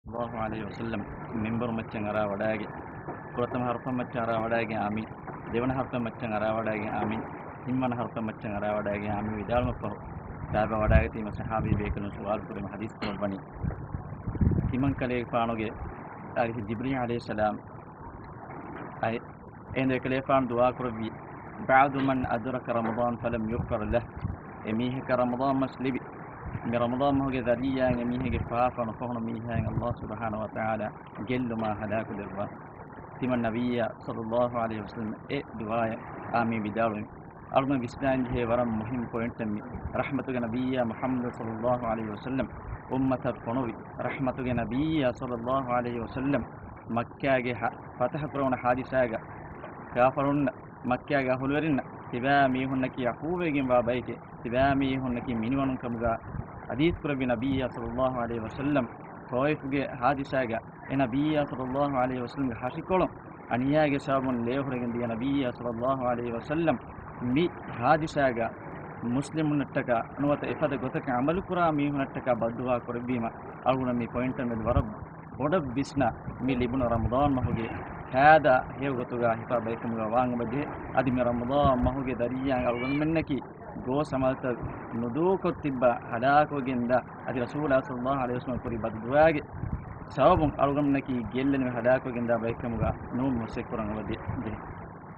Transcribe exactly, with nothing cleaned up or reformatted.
ޞައްލައްލާހު ޢަލައިހި ވަސައްލަމް މިންބަރު މައްޗަށް އަރާ ވަޑައިގެން، ފުރަތަމަ ހަރުފަށް މައްޗަށް އަރާ ވަޑައިގެން އާމީން، ދެވަނަ ހަރުފަށް މައްޗަށް އަރާ ވަޑައިގެން އާމީން، ތިންވަނަ ހަރުފަށް މައްޗަށް އަރާ ވަޑައިގެން އާމީން ވިދާޅުމަށްފަހު، ކާބަ ވަޑައިގަތީމަ ޞަޙާބީ ބޭކަލުން ސުވާލު ކުރީމަ ޙަދީޘް ކުރައްވަނީ، ތިމަން ކަލޭގެފާނުގެ އަރިހަށް ޖިބްރީލް ޢަލައިހިއްސަލާމް އައި، އެހިނދު އެކަލޭފާނު ދުޢާ ކުރެއްވި، "بعد من أدرك رمضان فلم يغفر له." އެ މީހަކަށް ރަމަޟާން މަސް ލިބި، މި ރަމަޟާން މަހުގެ ޒަރީޢާއިން އެ މީހެއްގެ ފާފަ ނުފަހުނު މީހާއިން ﷲ ސުބްޙާނަހޫ ވަތަޢާލާ ގެއްލުމާ ހަލާކު ދެއްވާ. ތިމަން ނަބިއްޔާ ޞައްލައްލާހު ޢަލައިހި ވަސައްލަމް އެ ދުޢާއަށް އާމީން ވިދާޅުވި. އަޅުގަނޑު ވިސްނާންޖެހޭ ވަރަށް މުހިންމު ޕޮއިންޓެއް މި. ރަޙްމަތުގެ ނަބިއްޔާ މުޙައްމަދު ޞައްލައްލާހު ޢަލައިހި ވަސައްލަމް އުއްމަތަށް ފޮނުވި. ރަޙްމަތުގެ ނަބިއްޔާ ޞައްލައްލާހު ޢަލައިހި ވަސައްލަމް މައްކާގެ ހަ-، ފަތަޙަ ކުރެވުނު ޙާދިސާގަ، ކާފަރުންނަށް، މައްކާގެ އަހުލުވެރިންނަށް ތިބާ މީހުންނަކީ ޢަފޫވެގެންވާ ބައެކޭ، ތިބާ މީހުންނަކީ މިނިވަނުން ކަމުގަ ޙަދީޘް ކުރެއްވި ނަބިއްޔާ ޞައްލައްލާހު ޢަލައިހި ވަސައްލަމް، ޠާއިފުގެ ޙާދިސާގަ އެ ނަބިއްޔާ ޞައްލައްލާހު ޢަލައިހި ވަސައްލަމްގެ ހަށިކޮޅުން އަނިޔާގެ ސަބަބުން ލޭހުރެގެން ދިޔަ ނަބިއްޔާ ޞައްލައްލާހު ޢަލައިހި ވަސައްލަމް މި ޙާދިސާގަ މުސްލިމުންނަށްޓަކާ ނުވަތަ އެފަދަ ގޮތަކަށް ޢަމަލުކުރާ މީހުންނަށްޓަކާ ބައްދުޢާ ކުރެއްވީމަ، އަޅުގަނޑަށް މި ޕޮއިންޓަށް މެދު ވަރަށް ބޮޑަށް ވިސްނާ، މި ލިބުނު ރަމަޟާން މަހުގެ ހާދަ ހެޔޮ ގޮތުގަ ހިފާ ބައެއްކަމުގަ ވާން އެބަޖެހޭ. އަދި މި ރަމަޟާން މަހުގެ ދަރިއްޔާ އަޅުގަނޑުމެންނަކީ ގޯސް ޢަމަލުތައް ނުދޫކޮށް ތިއްބާ ހަލާކުވެގެންދާ، އަދި ރަސޫލާ ޞައްލައްލާހު ޢަލައިހި ވަސައްލަމަ ކުރި ބައްދުޢާގެ ސަބަބުން އަޅުގަނޑުމެންނަކީ ގެއްލެނިވެ ހަލާކުވެގެންދާ ބައެއްކަމުގަ ނޫން މަސައްކަތް ކުރަން އެބަޖެހޭ.